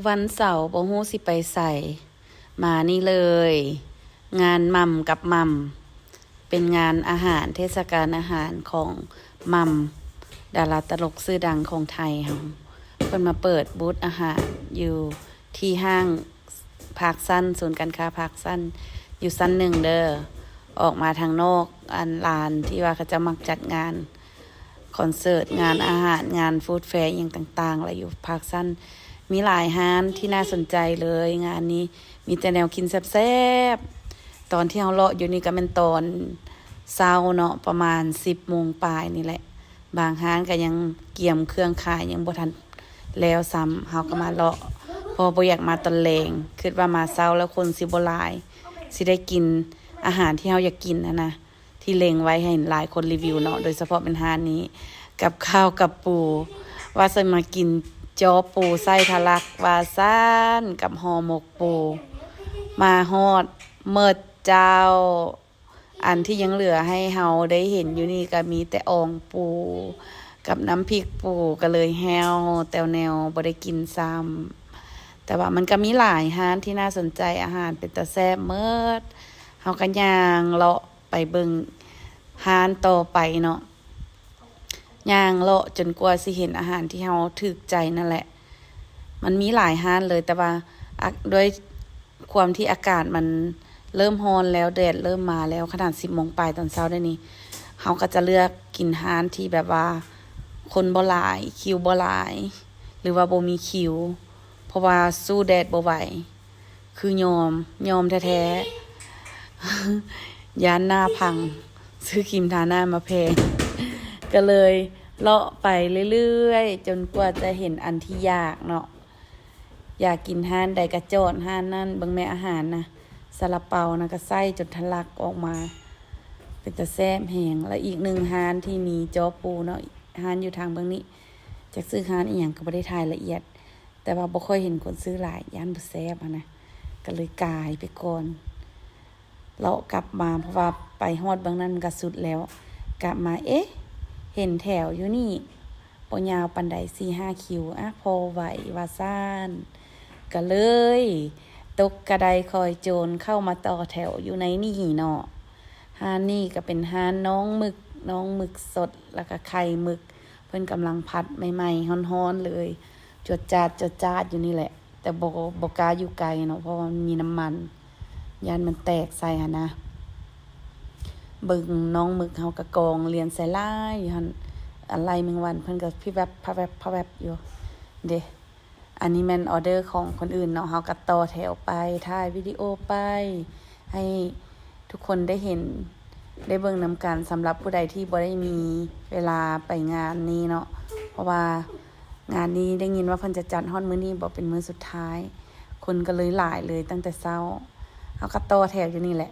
ວັນເສົາບໍ່ຮູ້ຊິໄປໃສ ມານີ້ເລີຍ ງານໝ່ຳກັບໝ່ຳ ເປັນງານອາຫານ ເທດສະການອາຫານຂອງໝ່ຳ ດາລາຕະຫຼົກຊື່ດັງຂອງໄທເຮົາ. ເພິ່ນມາເປີດບູດອາຫານຢູ່ທີ່ຫ້າງພາກຊັນ ສູນການຄ້າພາກຊັນ ຢູ່ຊັ້ນໜຶ່ງເດີ້ ອອກມາທາງນອກ ອັນລານທີ່ວ່າເຂົາເຈົ້າມັກຈັດງານ ຄອນເສີດ, ງານອາຫານ, ງານຟູດແຟ ອີ່ຫຍັງຕ່າງໆ ແລະ ຢູ່ພາກຊັ້ນ ມີຫຼາຍຮ້ານທີ່ໜ້າສົນໃຈເລີຍ. ງານນີ້ມີແຕ່ແນວກິນແຊບໆ. ຕອນທີ່ເຮົາເລາະຢູ່ນີ້ກໍແມ່ນຕອນເຊົ້າເນາະ ປະມານສິບໂມງປາຍນີ້ແຫຼະ. ບາງຮ້ານກໍຍັງກຽມເຄື່ອງຂາຍ ຍັງບໍ່ທັນແລ້ວຊ້ຳ. ເຮົາກໍມາເລາະ ເພາະບໍ່ຢາກມາຕອນແລງ, ຄິດວ່າມາເຊົ້າແລ້ວຄົນຊິບໍ່ຫຼາຍ, ຊິໄດ້ກິນອາຫານທີ່ເຮົາຢາກກິນຫັ້ນນະ. ທີ່ເລັງໄວ້ໃຫ້ຫຼາຍຄົນຣີວິວເນາະ ໂດຍສະເພາະແມ່ນຮ້ານນີ້ ກັບຂ້າວກັບປູ ວ່າຊິມາກິນຈໍປູໄສ້ທະລັກວ່າຊັ້ນ ກັບຫໍ່ໝົກປູ. ມາຮອດໝົດເຈົ້າ ອັນທີ່ຍັງເຫຼືອໃຫ້ເຮົາໄດ້ເຫັນຢູ່ນີ້ກໍມີແຕ່ອ່ອງປູກັບນ້ຳພິກປູ ກໍເລີຍແຫ້ວແຕ່ວແນວ ບໍ່ໄດ້ກິນຊ້ຳ. ແຕ່ວ່າມັນກໍມີຫຼາຍຮ້ານທີ່ໜ້າສົນໃຈ ອາຫານເປັນຕາແຊບໝົດ. ເຮົາກໍຍ່າງເລາະ ໄປເບິ່ງຮ້ານຕໍ່ໄປເນາະ ຍ່າງເລາະຈົນກວ່າຊິເຫັນອາຫານທີ່ເຮົາຖືກໃຈນັ້ນແຫຼະ. ມັນມີຫຼາຍຮ້ານເລີຍ ແຕ່ວ່າອາ ດ້ວຍຄວາມທີ່ອາກາດມັນເລີ່ມຮ້ອນແລ້ວ ແດດເລີ່ມມາແລ້ວ ຂະໜາດສິບໂມງປາຍຕອນເຊົ້າໄດ໋ນີ້ ເຮົາກໍຈະເລືອກກິນຮ້ານທີ່ແບບວ່າຄົນບໍ່ຫຼາຍ ຄິວບໍ່ຫຼາຍ ຫຼືວ່າບໍ່ມີຄິວ ເພາະວ່າສູ້ແດດບໍ່ໄຫວ. ຄືຍອມ ຍອມແທ້ໆ ຢ້ານໜ້າພັງ ຊື້ຄຣີມທາໜ້າມາແພງ ກໍເລີຍເລາະໄປເລື້ອຍໆ ຈົນກວ່າຈະເຫັນອັນທີ່ຢາກເນາະ. ຢາກກິນຮ້ານໃດກໍຈອດຮ້ານນັ້ນ. ເບິ່ງແມ້ອາຫານນະ ຊາລາເປົານະ ກໍໄສ້ຈົນທະລັກອອກມາ ເປັນຕາແຊບແຮງ. ແລະ ອີກໜຶ່ງຮ້ານທີ່ມີຈໍປູເນາະ ຮ້ານຢູ່ທາງເບື້ອງນີ້ ຈັກຊື່ຮ້ານອີ່ຫຍັງ ກໍບໍ່ໄດ້ຖ່າຍລະອຽດ. ແຕ່ວ່າບໍ່ຄ່ອຍເຫັນຄົນຊື້ຫຼາຍ ຢ້ານບໍ່ແຊບຫັ້ນນະ ກໍເລີຍກາຍໄປກ່ອນ. ເລາະກັບມາ ເພາະວ່າໄປຮອດເບື້ອງນັ້ນມັນກໍສຸດແລ້ວ. ກັບມາ ເອະ ເຫັນແຖວຢູ່ນີ້ບໍ່ຍາວປານໃດ ສີ່ຫ້າຄິວ ອະ ພໍໄຫວວ່າຊັ້ນ. ກໍເລີຍຕົກກະໄດຄອຍໂຈນເຂົ້າມາຕໍ່ແຖວຢູ່ໃນນີ້ເນາະ. ຮ້ານນີ້ກໍເປັນຮ້ານນ້ອງໝຶກ ນ້ອງໝຶກສົດ ແລ້ວກໍໄຂ່ໝຶກ ເພິ່ນກຳລັງຜັດໃໝ່ໆ ຮ້ອນໆ ເລີຍ ຈວດຈາດ ຈວດຈາດຢູ່ນີ້ແຫຼະ. ແຕ່ບໍ່ ບໍ່ກ້າຢູ່ໄກເນາະ ເພາະວ່າມັນມີນ້ຳມັນ ຢ້ານມັນແຕກໃສ່ຫັ້ນນະ. ເບິ່ງນ້ອງໝຶກເຮົາກໍກອງລຽນໃສ່ຫຼາຍຢູ່ຫັ້ນ ອາໄລ່ແມງວັນເພິ່ນກໍພິບແວັບ ພະແວັບ ພະແວັບຢູ່ເດ້. ອັນນີ້ແມ່ນອອເດີຂອງຄົນອື່ນເນາະ ເຮົາກໍຕໍ່ແຖວໄປ ຖ່າຍວິດີໂອໄປ ໃຫ້ທຸກຄົນໄດ້ເຫັນ ໄດ້ເບິ່ງນຳກັນ. ສຳລັບຜູ້ໃດທີ່ບໍ່ໄດ້ມີເວລາໄປງານນີ້ເນາະ ເພາະວ່າງານນີ້ໄດ້ຍິນວ່າເພິ່ນຈະຈັດຮອດມື້ນີ້ບໍ ເປັນມື້ສຸດທ້າຍ ຄົນກໍເລີຍຫຼາຍເລີຍຕັ້ງແຕ່ເຊົ້າ. ເຮົາກໍຕໍ່ແຖວຢູ່ນີ້ແຫຼະ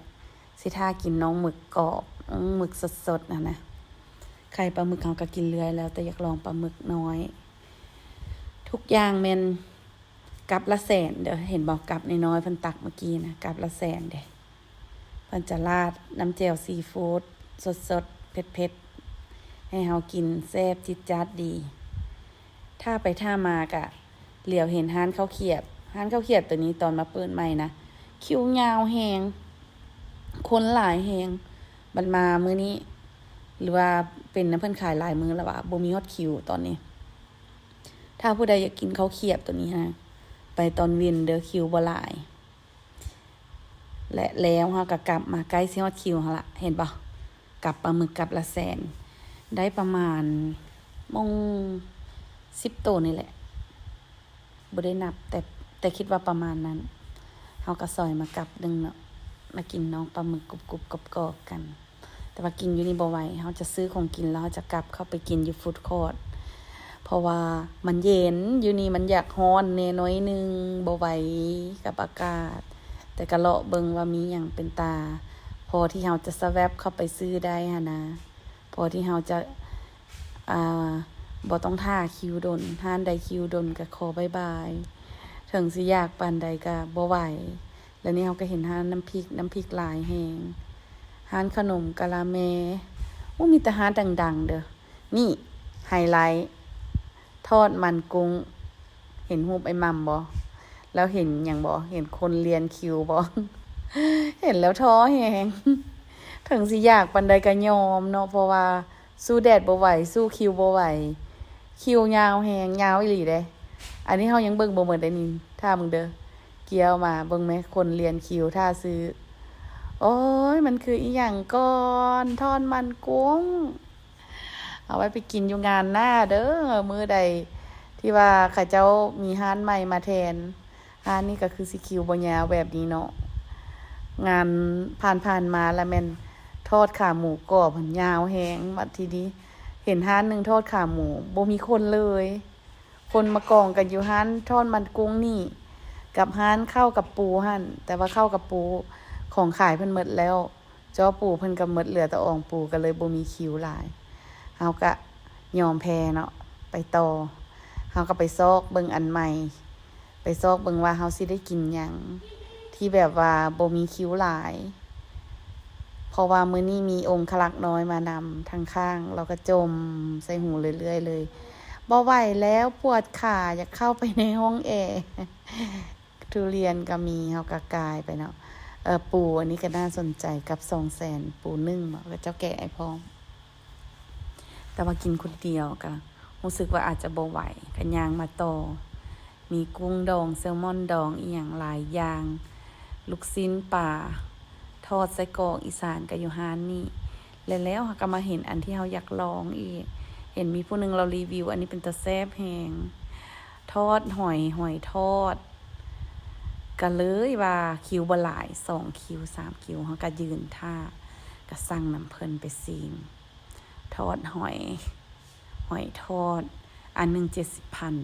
ຊິຖ້າກິນນ້ອງໝຶກກອບ ອື ໝຶກສົດໆ ຫັ້ນນະ. ໄຂ່ປາໝຶກເຮົາກໍກິນເລື້ອຍແລ້ວ ແຕ່ຢາກລອງປາໝຶກນ້ອຍ. ທຸກຢ່າງແມ່ນກັບລະແສນເດີ້ ເຫັນບໍ່ ກັບນ້ອຍໆ ເພິ່ນຕັກເມື່ອກີ້ນະ ກັບລະແສນເດ້. ເພິ່ນຈະລາດນ້ຳແຈ່ວຊີຟູດສົດໆ ເຜັດໆ ໃຫ້ເຮົາກິນ ແຊບຈິດຈາດດີ. ຖ້າໄປຖ້າມາກະຫຼຽວເຫັນຮ້ານເຂົ້າຂຽບ ຮ້ານເຂົ້າຂຽບໂຕນີ້ຕອນມາເປີດໃໝ່ນະ ຄິວຍາວແຮງ ຄົນຫຼາຍແຮງ. ບັດມາມື້ນີ້ ຫຼືວ່າເປັນນຳເພິ່ນຂາຍຫຼາຍມື້ແລ້ວຫວາ ບໍ່ມີຮອດຄິວຕອນນີ້. ຖ້າຜູ້ໃດຢາກກິນເຂົ້າຂຽບໂຕນີ້ນະ ໄປຕອນເວັນເດີ້ ຄິວບໍ່ຫຼາຍ. ແລະ ແລ້ວເຮົາກໍກັບມາ ໃກ້ຊິຮອດຄິວເຮົາລະ ເຫັນບໍ່ ກັບປາໝຶກກັບລະແສນ ໄດ້ປະມານໂມງສິບໂຕນີ້ແຫຼະ ບໍ່ໄດ້ນັບ ແຕ່ ແຕ່ຄິດວ່າປະມານນັ້ນ. ເຮົາກໍຊອຍມາກັບໜຶ່ງເນາະ ມາກິນນ້ອງປາໝຶກກຸບໆ ກອບໆ ກັນ. ແຕ່ວ່າກິນຢູ່ນີ້ບໍ່ໄຫວ ເຮົາຈະຊື້ຂອງກິນ ແລ້ວເຮົາຈະກັບເຂົ້າໄປກິນຢູ່ຟູດຄອດ ເພາະວ່າມັນເຢັນ ຢູ່ນີ້ມັນຢາກຮ້ອນແດ່ໜ້ອຍໜຶ່ງ ບໍ່ໄຫວກັບອາກາດ. ແຕ່ກະເລາະເບິ່ງວ່າມີຫຍັງເປັນຕາ ພໍທີ່ເຮົາຈະສະແວັບເຂົ້າໄປຊື້ໄດ້ຫັ້ນນະ ພໍທີ່ເຮົາຈະ ອ່າ ບໍ່ຕ້ອງຖ້າຄິວດົນ ຮ້ານໃດຄິວດົນກະຂໍບາຍບາຍ ເຖິງຊິຢາກປານໃດກະບໍ່ໄຫວ. ແລ້ວນີ້ເຮົາກໍເຫັນຮ້ານນ້ຳພິກ ນ້ຳພິກຫຼາຍແຮງ ຮ້ານຂະໜົມກະລາແມ. ໂອ້ ມີແຕ່ຮ້ານດັງໆ ເດີ້. ນີ້ໄຮໄລ ທອດມັນກຸ້ງ ເຫັນຮູບໄອ້ໝ່ຳບໍ່? ລາວເຫັນຫຍັງບໍ່? ເຫັນຄົນລຽນຄິວບໍ່? ເຫັນແລ້ວທໍ້ແຮງ. ເຖິງຊິຢາກປານໃດກໍຍອມເນາະ, ເພາະວ່າສູ້ແດດບໍ່ໄຫວ, ສູ້ຄິວບໍ່ໄຫວ. ຄິວຍາວແຮງ, ຍາວອີ່ຫຼີເດ້. ອັນນີ້ເຮົາຍັງເບິ່ງບໍ່ໝົດເດ້ນີ້, ຖ້າເບິ່ງເດີ. ກ້ຽວມາເບິ່ງແມ້ ຄົນລຽນຄິວຖ້າຊື້. ໂອ້ຍ ມັນຄືອີ່ຫຍັງກ່ອນ? ທອດມັນກຸ້ງ. ເອົາໄວ້ໄປກິນຢູ່ງານໜ້າເດີ, ມື້ໃດທີ່ວ່າເຂົາເຈົ້າມີຮ້ານໃໝ່ມາແທນ. ຮ້ານນີ້ກໍຄືຊິຄິວບໍ່ຍາວແບບນີ້ເນາະ. ງານຜ່ານໆມາລະແມ່ນທອດຂາໝູກອບ ຍາວແຮງ. ບັດທີນີ້ເຫັນຮ້ານໜຶ່ງທອດຂາໝູ ບໍ່ມີຄົນເລີຍ. ຄົນມາກອງກັນຢູ່ຮ້ານທອດມັນກຸ້ງນີ້ ກັບຮ້ານເຂົ້າກັບປູຫັ້ນ, ແຕ່ວ່າເຂົ້າກັບປູຂອງຂາຍເພິ່ນໝົດແລ້ວ. ຈໍ່ປູເພິ່ນກໍໝົດ, ເຫຼືອແຕ່ອອງປູ ກໍເລີຍບໍ່ມີຄິວຫຼາຍ. ເຮົາກະຍອມແພ້ເນາະ, ໄປຕໍ່. ເຮົາກໍໄປຊອກເບິ່ງອັນໃໝ່, ໄປຊອກເບິ່ງວ່າເຮົາຊິໄດ້ກິນຫຍັງທີ່ແບບວ່າບໍ່ມີຄິວຫຼາຍ. ເພາະວ່າມື້ນີ້ມີອົງຄະລັກນ້ອຍມານຳທາງຂ້າງ, ລາວກໍຈົ່ມໃສ່ຫູເລື້ອຍໆເລີຍ. ບໍ່ໄຫວແລ້ວ, ປວດຂາ, ຢາກເຂົ້າໄປໃນຫ້ອງແອ. ທຸລຽນກໍມີ, ເຮົາກໍກາຍໄປເນາະ. ເອີ ປູອັນນີ້ກໍໜ້າສົນໃຈ, ກັບສອງແສນ ປູໜຶ່ງເນາະ, ເຂົາເຈົ້າແກະໃຫ້ພ້ອມ. ແຕ່ວ່າກິນຄົນດຽວກໍຮູ້ສຶກວ່າອາດຈະບໍ່ໄຫວ, ກໍຍ່າງມາຕໍ່. ມີກຸ້ງດອງ, ແຊລມອນດອງ, ອີ່ຫຍັງຫຼາຍຢ່າງ, ລູກຊີ້ນປາທອດ, ໄສ້ກອກອີສານກໍຢູ່ຮ້ານນີ້. ແລະ ແລ້ວເຮົາກໍມາເຫັນອັນທີ່ເຮົາຢາກລອງອີກ. ເຫັນມີຜູ້ໜຶ່ງລາວຣີວິວ, ອັນນີ້ເປັນຕາແຊບແຮງ. ທອດຫອຍ, ຫອຍທອດ. ກະເລີຍວ່າຄິວບໍ່ຫຼາຍ, ສອງຄິວ ສາມຄິວ ເຮົາກະຢືນຖ້າ, ກະສັ່ງນຳເພິ່ນໄປຊີມ. ທອດຫອຍ, ຫອຍທອດ ອັນໜຶ່ງເຈັດສິບພັນ,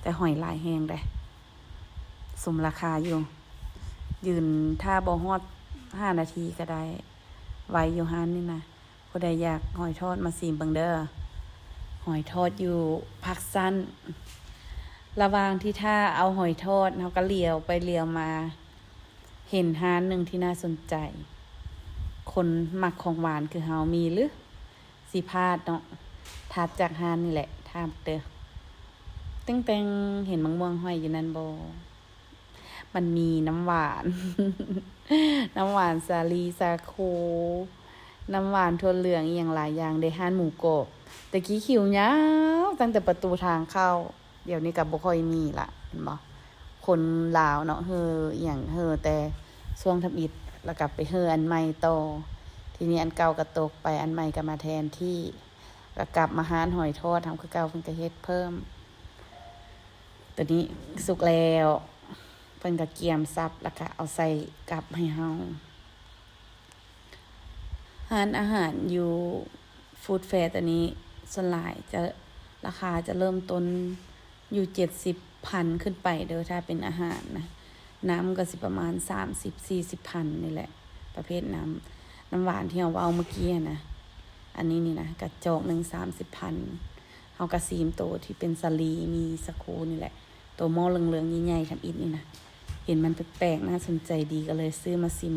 ແຕ່ຫອຍຫຼາຍແຮງເດ້, ສົມລາຄາຢູ່. ຢືນຖ້າບໍ່ຮອດຫ້ານາທີກະໄດ້, ໄວຢູ່ຮ້ານນີ້ນະ. ຜູ້ໃດຢາກຫອຍທອດມາຊີມເບິ່ງເດີ. ຫອຍທອດຢູ່ພາກຊັ້ນ. ລະຫວ່າງທີ່ຖ້າເອົາຫອຍທອດ, ເຮົາກໍຫຼຽວໄປຫຼຽວມາ, ເຫັນຮ້ານໜຶ່ງທີ່ໜ້າສົນໃຈ. ຄົນມັກຂອງຫວານຄືເຮົາມີຫຼື ຊິພາດເນາະ. ຖັດຈາກຮ້ານນີ້ແຫຼະ, ຖາມເດີ. ແຕ່ງໆ ເຫັນໝາກມ່ວງຫ້ອຍຢູ່ນັ້ນບໍ່? ມັນມີນ້ຳຫວານ, ນ້ຳຫວານສາລີ, ສາຄູ, ນ້ຳຫວານຖົ່ວເຫຼືອງ ອີ່ຫຍັງຫຼາຍຢ່າງເດ້. ຮ້ານໝູກອບ ແຕ່ກີ້ຄິວຍາວຕັ້ງແຕ່ປະຕູທາງເຂົ້າ, ດຽວນີ້ກໍບໍ່ຄ່ອຍມີລະ, ເຫັນບໍ່? ຄົນລາວເນາະ ເຮີອີ່ຫຍັງ ເຮີແຕ່ຊ່ວງທຳອິດ ແລ້ວກໍໄປເຮີອັນໃໝ່ຕໍ່. ທີນີ້ອັນເກົ່າກໍຕົກໄປ, ອັນໃໝ່ກໍມາແທນທີ່, ກໍກັບມາຮ້ານຫອຍທອດເຮົາຄືເກົ່າ, ເພິ່ນກໍເຮັດເພີ່ມ. ໂຕນີ້ສຸກແລ້ວ, ເພິ່ນກໍກຽມສັບ ແລ້ວກໍເອົາໃສ່ກັບໃຫ້ເຮົາ. ຮ້ານອາຫານຢູ່ຟູດແຟໂຕນີ້ ສ່ວນຫຼາຍຈະ ລາຄາຈະເລີ່ມຕົ້ນຢູ່ເຈັດສິບພັນຂຶ້ນໄປເດີ, ຖ້າເປັນອາຫານນະ. ນ້ຳກໍຊິປະມານສາມສິບ ສີ່ສິບພັນນີ້ແຫຼະ, ປະເພດນ້ຳ ນ້ຳຫວານທີ່ເຮົາເວົ້າເມື່ອກີ້ນະ. ອັນນີ້ນີ້ນະ ກະຈອກໜຶ່ງສາມສິບພັນ. ເຮົາກະຊີມໂຕທີ່ເປັນສາລີ ມີສາຄູນີ້ແຫຼະ, ໂຕໝໍ້ເຫຼືອງໆໃຫຍ່ໆທຳອິດນີ້ນະ. ເຫັນມັນແປກໆ ໜ້າສົນໃຈດີ ກໍເລີຍຊື້ມາຊີມ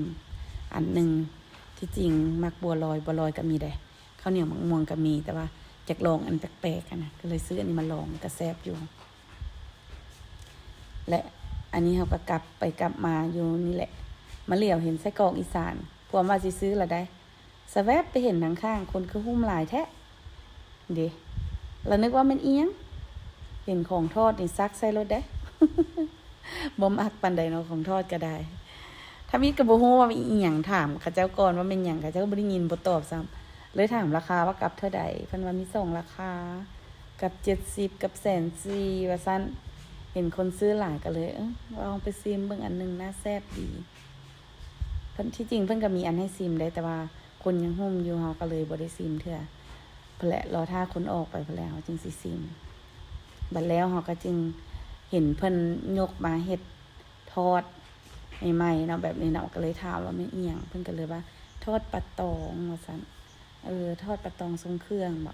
ອັນໜຶ່ງ. ທີ່ຈິງມັກບົວລອຍ, ບົວລອຍກໍມີເດ້, ເຂົ້າໜຽວໝາກມ່ວງກໍມີ, ແຕ່ວ່າຢາກລອງອັນແປກໆຫັ້ນນະ, ກໍເລີຍຊື້ອັນນີ້ມາລອງ, ກໍແຊບຢູ່. ແລະ ອັນນີ້ເຮົາກໍກັບໄປກັບມາຢູ່ນີ້ແຫຼະ, ມາຫຼຽວເຫັນໄສ້ກອກອີສານ, ພວມວ່າຊິຊື້ລະໄດ໋. ສະແວັບໄປເຫັນທາງຂ້າງ, ຄົນຄືຫຸ້ມຫຼາຍແທ້ເດ. ລະນຶກວ່າແມ່ນອີ່ຫຍັງ, ເຫັນຂອງທອດນີ້ຊັກໃສ່ໂລດເດ້. ບໍ່ມັກປານໃດເນາະ, ຂອງທອດກໍໄດ້. ທຳອິດກໍບໍ່ຮູ້ວ່າແມ່ນອີ່ຫຍັງ, ຖາມເຂົາເຈົ້າກ່ອນວ່າແມ່ນຫຍັງ, ເຂົາເຈົ້າກໍບໍ່ໄດ້ຍິນ, ບໍ່ຕອບຊ້ຳ. ເລີຍຖາມລາຄາວ່າກັບເທົ່າໃດ, ເພິ່ນວ່າມີສອງລາຄາ, ກັບເຈັດສິບ ກັບແສນສີ່ ວ່າຊັ້ນ. ເຫັນຄົນຊື້ຫຼາຍກໍເລີຍ ເອີ ລອງໄປຊີມເບິ່ງອັນໜຶ່ງ, ໜ້າແຊບດີ. ເພິ່ນ ທີ່ຈິງເພິ່ນກໍມີອັນໃຫ້ຊີມໄດ໋, ແຕ່ວ່າຄົນຍັງຫຸ້ມຢູ່, ເຮົາກໍເລີຍບໍ່ໄດ້ຊີມເທື່ອ. ພຸ້ນແຫຼະ, ລໍຖ້າຄົນອອກໄປພຸ້ນແຫຼະ, ເຮົາຈຶ່ງຊິຊີມ. ບັດແລ້ວເຮົາກໍຈຶ່ງເຫັນເພິ່ນຍົກມາເຮັດທອດໃໝ່ໆເນາະ, ແບບນີ້ເນາະ, ກໍເລີຍຖາມວ່າແມ່ນອີ່ຫຍັງ, ເພິ່ນກໍເລີຍວ່າທອດປາຕອງວ່າຊັ້ນ. ເອີ ທອດປາຕອງຊົງເຄື່ອງບໍ?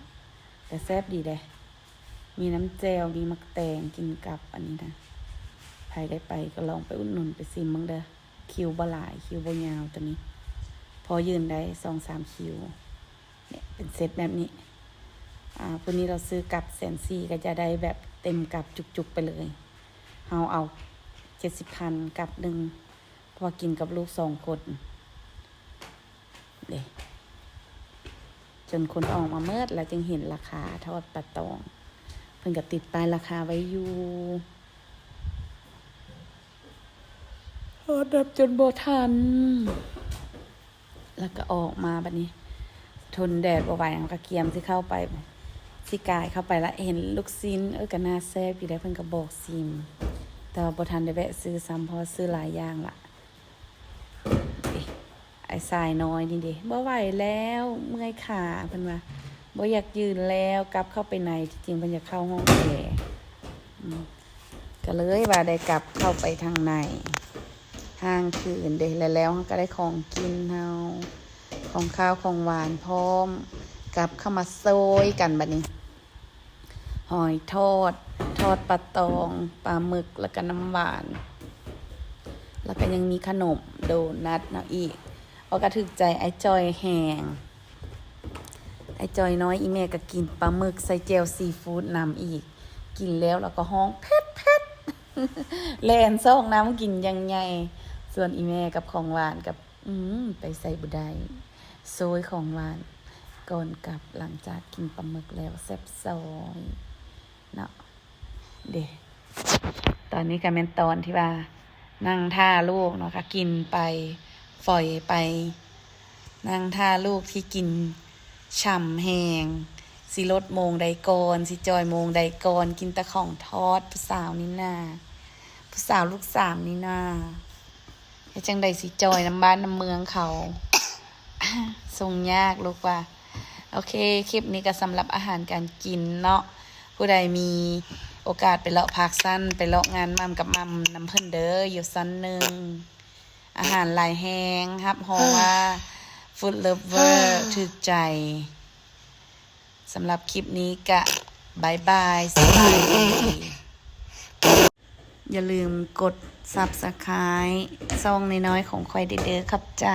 ກໍແຊບດີເດ້, ມີນ້ຳແຈ່ວ, ມີໝາກແຕງ ກິນກັບອັນນີ້ນະ. ໃຜໄດ້ໄປກໍລອງໄປອຸດໜູນ, ໄປຊີມເບິ່ງເດີ. ຄິວບໍ່ຫຼາຍ, ຄິວບໍ່ຍາວໂຕນີ້, ພໍຢືນໄດ້ສອງສາມຄິວ. ເນຍ ເປັນເຊັດແບບນີ້. ອາ ຜູ້ນີ້ລາວຊື້ກັບແສນສີ່ ກໍຈະໄດ້ແບບເຕັມກັບຈຸກໆໄປເລີຍ. ເຮົາເອົາ ເຈັດສິບພັນກັບໜຶ່ງ ເພາະວ່າກິນກັບລູກສອງຄົນເດ້. ຈົນຄົນອອກມາເໝິດແລ້ວຈຶ່ງເຫັນລາຄາທອດປາຕອງ. ເພິ່ນກໍຕິດປ້າຍລາຄາໄວ້ຢູ່. ຮອດນັບຈົນບໍ່ທັນ ແລ້ວກໍອອກມາບັດນີ້ ທົນແດດບໍ່ໄຫວ ເຮົາກໍກຽມຊິເຂົ້າໄປ ຊິກາຍເຂົ້າໄປລະ ເຫັນລູກຊີ້ນ ເອີ ກໍໜ້າແຊບຢູ່ເດ້ ເພິ່ນກໍບອກຊີມ ແຕ່ວ່າບໍ່ທັນໄດ້ແວະຊື້ຊ້ຳ ເພາະວ່າຊື້ຫຼາຍຢ່າງລະ. ເອີ ອ້າຍຊາຍນ້ອຍນີ້ເດ້ ບໍ່ໄຫວແລ້ວ ເມື່ອຍຂາ ເພິ່ນວ່າ ບໍ່ຢາກຢືນແລ້ວ ກັບເຂົ້າໄປໃນ ທີ່ຈິງເພິ່ນຢາກເຂົ້າຫ້ອງແອ ອືມ ກໍເລີຍວ່າໄດ້ກັບເຂົ້າໄປທາງໃນ ຄ້າງຄືນເດ້ ແລ້ວ ແລ້ວເຮົາກໍໄດ້ຂອງກິນເຮົາ ຂອງຄາວຂອງຫວານພ້ອມ ກັບເຂົ້າມາໂຊຍກັນບັດນີ້ ຫອຍທອດ ທອດປາຕອງ ປາໝຶກ ແລ້ວກໍນ້ຳຫວານ ແລ້ວກໍຍັງມີຂະໜົມໂດນັດເນາະອີກ. ວ່າກໍຖືກໃຈອ້າຍຈ່ອຍແຮງ ອ້າຍຈ່ອຍນ້ອຍ ອີ່ແມ່ກໍກິນປາໝຶກໃສ່ແຈ່ວຊີຟູດນຳອີກ ກິນແລ້ວລາວກໍຮ້ອງແພັດໆ ແລ່ນຊອກນ້ຳກິນຢ່າງໃຫຍ່ ສ່ວນອີ່ແມ່ກັບຂອງຫວານກັບ ອືມ ໄປໃສບໍ່ໄດ້ ໂຊຍຂອງຫວານກ່ອນກັບ ຫຼັງຈາກກິນປາໝຶກແລ້ວ ແຊບຊອຍເນາະ. ເດ້ ຕອນນີ້ກໍແມ່ນຕອນທີ່ວ່ານັ່ງຖ້າລູກເນາະ ກໍກິນໄປ ຝອຍໄປ ນັ່ງຖ້າລູກທີ່ກິນຊ່ຳແຮງ ຊິລົດໂມງໃດກ່ອນ ຊິຈ່ອຍໂມງໃດກ່ອນ ກິນແຕ່ຂອງທອດ ຜູ້ສາວນີ້ນາ ຜູ້ສາວລູກສາມນີ້ນາ. ເຮັດຈັ່ງໃດຊິຈ່ອຍນຳບ້ານນຳເມືອງເຂົາ ສົ່ງຍາກລູກວ່າ. ໂອເຄ ຄລິບນີ້ກໍສຳລັບອາຫານການກິນເນາະ ຜູ້ໃດມີໂອກາດໄປເລາະປາກຊັນ ໄປເລາະງານໝ່ຳກັບໝ່ຳນຳເພິ່ນເດີ ຢູ່ຊັ້ນໜຶ່ງ ອາຫານຫຼາຍແຮງ ຮັບຮອງວ່າ Food Lover ຖືກໃຈ. ສຳລັບຄລິບນີ້ກະບາຍບາຍ ສະບາຍດີ. ຢ່າລືມກົດ Subscribe ຊ່ອງນ້ອຍໆຂອງຂ້ອຍເດີ ຂອບໃຈ.